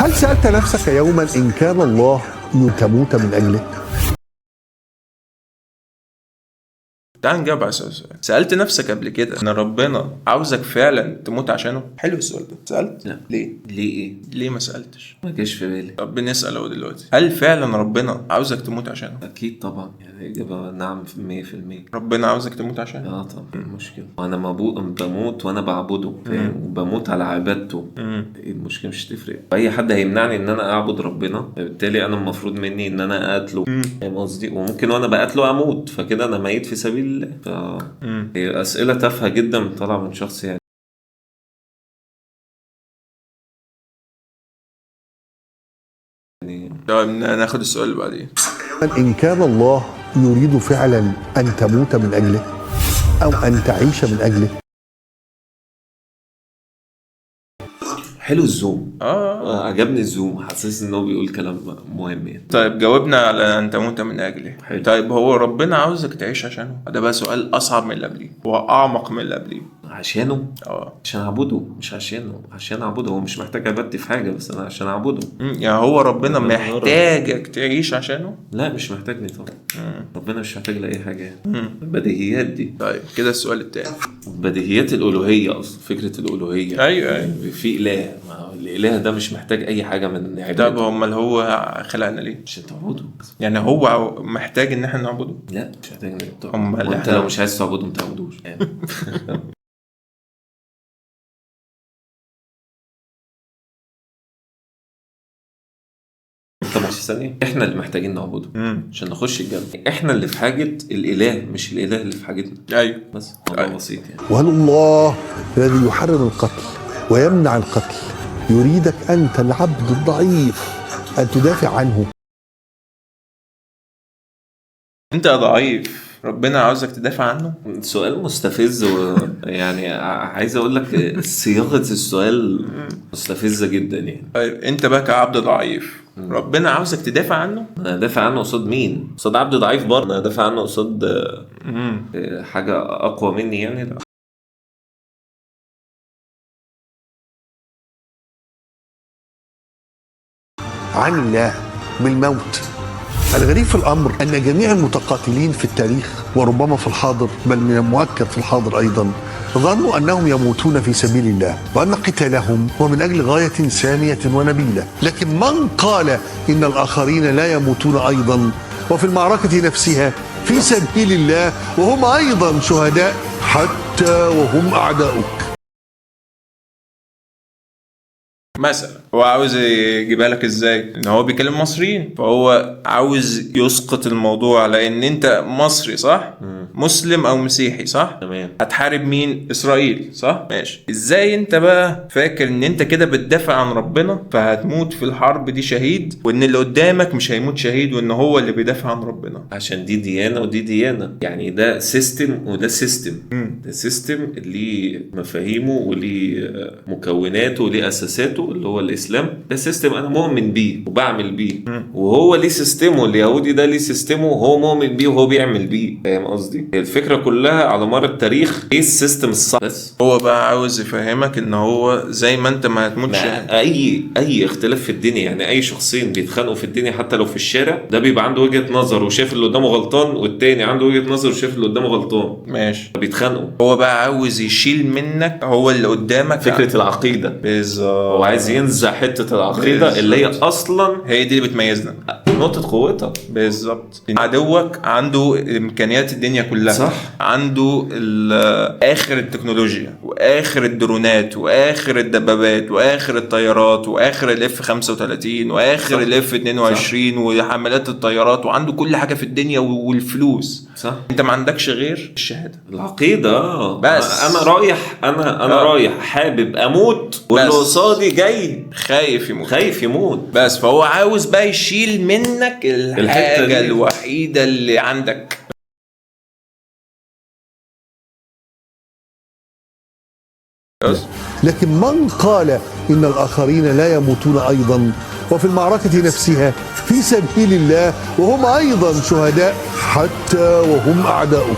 هل سألت نفسك يوما إن كان الله تموت من أجله؟ تعال نجاوب على السؤال. سألت نفسك قبل كده ان ربنا عاوزك فعلا تموت عشانه؟ حلو السؤال ده. سألت؟ لا. ليه؟ ليه ايه؟ ليه ما سألتش؟ ما جاش في بالي. طب بنسأل اهو دلوقتي، هل فعلا ربنا عاوزك تموت عشانه؟ اكيد طبعا، يعني اجابه نعم 100%. ربنا عاوزك تموت عشانه؟ اه طبعا المشكلة وانا بموت وانا بعبده، فاهم؟ وبموت على عبادته. ايه المشكلة؟ مش تفرق. اي حد هيمنعني ان انا اعبد ربنا، بالتالي انا المفروض مني ان انا اقتله، فاهم قصدي؟ وممكن وانا بقتله اموت، فكده انا ميت في سبيل الله. هي اسئلة تافهة جدا طالعه من شخص يعني. طيب ناخد السؤال اللي بعديه. إن كان الله يريد فعلا أن تموت من أجله أو أن تعيش من أجله. حلو ال zoom. عجبني ال zoom، حاسس ان هو بيقول كلام مهم يعني. طيب جاوبنا على ان تموت من اجله. حلو. طيب هو ربنا عاوزك تعيش عشانه؟ ده بقى سؤال اصعب من اللي قبليه واعمق من اللي قبليه. عشانه؟ عشان اعبده، مش عشانه، عشان اعبده. هو مش محتاج عبادتي في حاجة، بس انا عشان اعبده. يعني هو ربنا محتاجك تعيش عشانه؟ لا مش محتاجني طبعا. ربنا مش محتاج لاي حاجة يعني. البديهيات دي. طيب كده السؤال التاني، بديهيات الالوهية اصلا، فكرة الالوهية. ايوه في اله، ما الاله ده مش محتاج اي حاجة من عبادته. طب امال هو خلقنا ليه؟ عشان تعبده. يعني هو محتاج ان احنا نعبده؟ لا مش محتاج ان تعبده. امال انت لو مش عايز تعبده ما تعبدوش يعني. طب مش ثانية، احنا اللي محتاجين نعبده عشان نخش الجنة. احنا اللي في حاجة الاله، مش الاله اللي في حاجتنا. ايوه بس موضوع بسيط يعني. وهل الله الذي يحرم القتل ويمنع القتل يريدك أنت العبد الضعيف أن تدافع عنه؟ أنت ضعيف، ربنا عاوزك تدافع عنه؟ سؤال مستفز، ويعني عايز أقول لك صياغة السؤال مستفزة جدا يعني. طيب أنت بقى كعبد ضعيف، ربنا عاوزك تدافع عنه؟ أنا دافع عنه قصاد مين؟ قصاد عبد ضعيف برضه. أنا دافع عنه قصاد حاجة أقوى مني يعني؟ لا. عن الله بالموت. الغريب في الأمر أن جميع المتقاتلين في التاريخ وربما في الحاضر، بل من المؤكد في الحاضر أيضا، ظنوا أنهم يموتون في سبيل الله وأن قتالهم هو من أجل غاية سامية ونبيلة. لكن من قال إن الآخرين لا يموتون أيضا وفي المعركة نفسها في سبيل الله وهم أيضا شهداء حتى وهم أعداؤك؟ مثلا هو عاوز يجيبها لك ازاي؟ ان هو بيكلم مصريين، فهو عاوز يسقط الموضوع على ان انت مصري، صح؟ مسلم او مسيحي، صح؟ تمام. هتحارب مين؟ اسرائيل، صح؟ ماشي. ازاي انت بقى فاكر ان انت كده بتدافع عن ربنا فهتموت في الحرب دي شهيد، وان اللي قدامك مش هيموت شهيد، وان هو اللي بيدافع عن ربنا؟ عشان دي ديانة ودي ديانة، يعني ده system وده system. ده system ليه مفاهيمه وليه مكوناته وليه اساساته اللي هو الاسلام. ده system انا مؤمن بيه وبعمل بيه، وهو ليه system ه. اليهودي ده ليه system ه وهو مؤمن بيه وهو بيعمل بيه، فاهم قصدي؟ الفكرة كلها على مر التاريخ ايه ال system الصح. بس هو بقى عاوز يفهمك ان هو زي ما انت ما هتموتش اي اختلاف في الدنيا، يعني اي شخصين بيتخانقوا في الدنيا حتى لو في الشارع، ده بيبقى عنده وجهه نظر وشايف اللي قدامه غلطان، والتاني عنده وجهه نظر وشايف اللي قدامه غلطان، ماشي، بيتخانقوا. هو بقى عاوز يشيل منك هو اللي قدامك فكرة العقيدة بالظبط. هو عايز ينزع حتة العقيدة اللي هي اصلا هي دي اللي بتميزنا، نقطة قوتك. بالظبط. عدوك عنده امكانيات الدنيا كلها، صح، عنده اخر التكنولوجيا واخر الدرونات واخر الدبابات واخر الطيارات واخر ال F 35 واخر ال F 22 وحملات الطيارات، وعنده كل حاجة في الدنيا والفلوس، صح. انت ما عندكش غير الشهادة، العقيدة بس. انا رايح، انا رايح حابب اموت، واللي قصادي جاي خايف يموت، خايف يموت بس. فهو عاوز بقى يشيل منك الحاجة الوحيدة اللي عندك. لكن من قال إن الآخرين لا يموتون أيضا وفي المعركة نفسها في سبيل الله وهم أيضا شهداء حتى وهم أعداؤك؟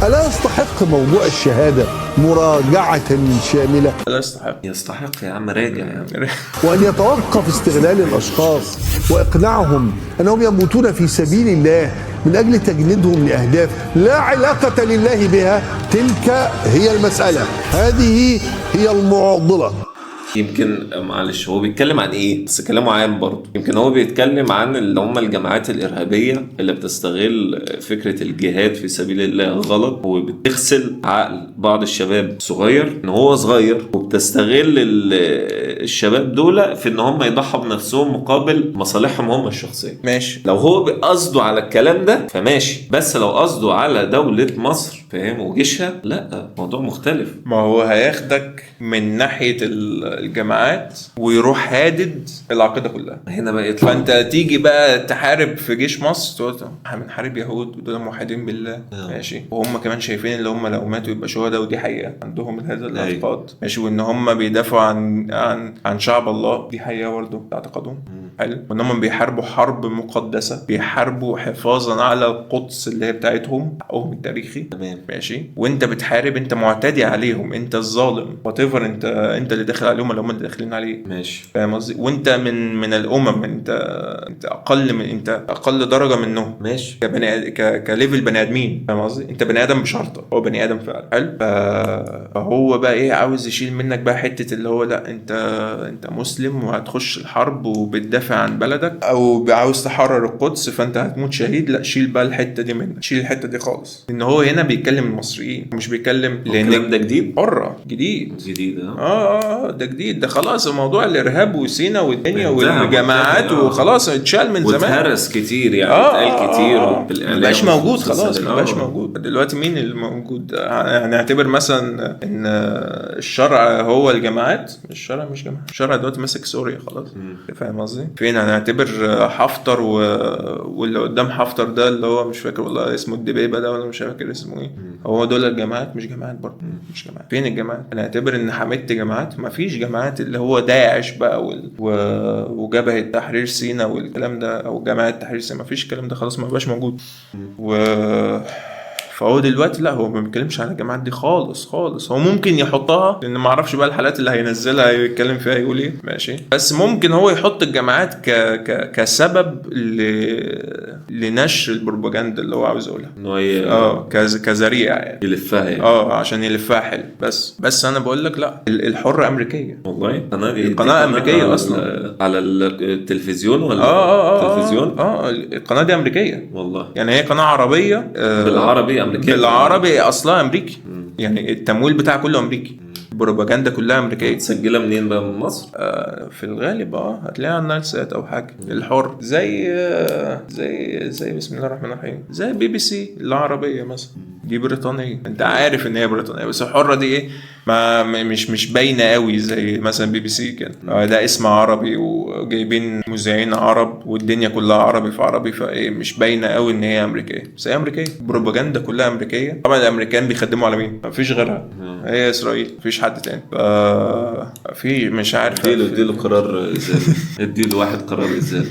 ألا يستحق موضوع الشهادة مراجعة شاملة؟ لا يستحق. يستحق يا عم، راجع يا عم. وأن يتوقف استغلال الأشخاص وإقناعهم أنهم يموتون في سبيل الله من أجل تجنيدهم لأهداف لا علاقة لله بها. تلك هي المسألة، هذه هي المعضلة. يمكن معلش هو بيتكلم عن ايه، بس كلامه عام برضه. يمكن هو بيتكلم عن اللي هم الجماعات الارهابية اللي بتستغل فكرة الجهاد في سبيل الله غلط، وبتغسل عقل بعض الشباب صغير ان هو صغير، وبتستغل الشباب دول في ان هم يضحوا بنفسهم مقابل مصالحهم هم الشخصية. ماشي، لو هو قصده على الكلام ده فماشي، بس لو قصده على دولة مصر فاهم وجيشها، لا موضوع مختلف. ما هو هياخدك من ناحية الجماعات ويروح هادد العقيدة كلها هنا بقى يطلع. فانت تيجي بقى تحارب في جيش مصر تقول احنا بنحارب يهود ودول موحدين بالله، ماشي، وهم كمان شايفين اللي هم لو ماتوا يبقى شهداء، ودي حقيقة عندهم هذا الاعتقاد، ماشي، وان هم بيدافعوا عن عن عن شعب الله، دي حقيقة برضه اعتقادهم. حلو، وان هم بيحاربوا حرب مقدسة، بيحاربوا حفاظا على القدس اللي هي بتاعتهم، حقهم التاريخي، تمام، ماشي. وانت بتحارب، انت معتدي عليهم، انت الظالم، whatever، انت اللي داخل عليهم ولا هم اللي داخلين عليك، ماشي، فاهم قصدي؟ وانت من الامم، انت اقل من، انت اقل درجه منهم، ماشي، كبني ك level بني ادمين، فاهم قصدي؟ انت بني ادم بشرطه، هو بني ادم فعلا. حلو، فهو بقى ايه، عاوز يشيل منك بقى حتة اللي هو لا انت مسلم وهتخش الحرب وبتدافع عن بلدك او عاوز تحرر القدس فانت هتموت شهيد، لا شيل بقى الحتة دي منك، شيل الحتة دي خالص. ان هو هنا بيتكلم المصريين، مش بيتكلم، لان الكلام ده جديد، حره جديد ده جديد، ده خلاص موضوع الارهاب وسينا والدنيا والجماعات وخلاص اتشال من زمان، واتهرس كتير يعني، اتقال كتير ما بقاش موجود خلاص، ما بقاش موجود دلوقتي. مين اللي موجود؟ هنعتبر مثلا ان الشرع هو الجماعات؟ الشرع مش جماعة، الشرع دلوقتي ماسك سوريا خلاص، فاهم قصدي؟ فين هنعتبر حفتر واللي قدام حفتر ده اللي هو مش فاكر والله اسمه الدبيبه ده ولا مش فاكر اسمه ايه، هو دول الجماعات؟ مش جماعات برضه، مش جماعات. فين الجماعات؟ هنعتبر ان حمدت جماعات؟ ما فيش جماعات اللي هو داعش بقى وجبهه تحرير سيناء والكلام ده، او جماعة تحرير سيناء، ما فيش الكلام ده خلاص، ما بقاش موجود. فهو دلوقتي لا، هو ما بيتكلمش على الجماعات دي خالص خالص. هو ممكن يحطها، لان ما اعرفش بقى الحالات اللي هينزلها يتكلم فيها يقول ايه، ماشي، بس ممكن هو يحط الجماعات ك كسبب لنشر البروباجندا اللي هو عاوز يقولها، انه كذريعه يعني، يلفها يعني، عشان يلفها حلو. بس انا بقول لك لا، الحرة امريكية والله، القناة امريكية اصلا على التلفزيون ولا التلفزيون؟ القناة دي امريكية والله، يعني هي قناة عربية بالعربي امريكية، بالعربي اصلها امريكي، يعني التمويل بتاعها كله امريكي، البروباجندا كلها امريكية. تسجلها منين بقى، من مصر؟ في الغالب هتلاقيها على النايل سات او حاجة. الحر زي زي زي بسم الله الرحمن الرحيم، زي بي بي سي العربية مثلا، دي بريطانية، انت عارف ان هي بريطانية، بس الحرة دي ايه، ما مش باينة قوي زي مثلا بي بي سي كده، ده اسم عربي وجايبين مذيعين عرب والدنيا كلها عربي في عربي، فايه مش باينة قوي ان هي امريكية، بس هي امريكية، البروباجندا كلها امريكية. طبعا الامريكان بيخدموا على مين؟ مفيش غيرها، هي اسرائيل، مفيش حد تاني. في مش عارف، اديله قرار ازالة، اديله واحد قرار ازالة.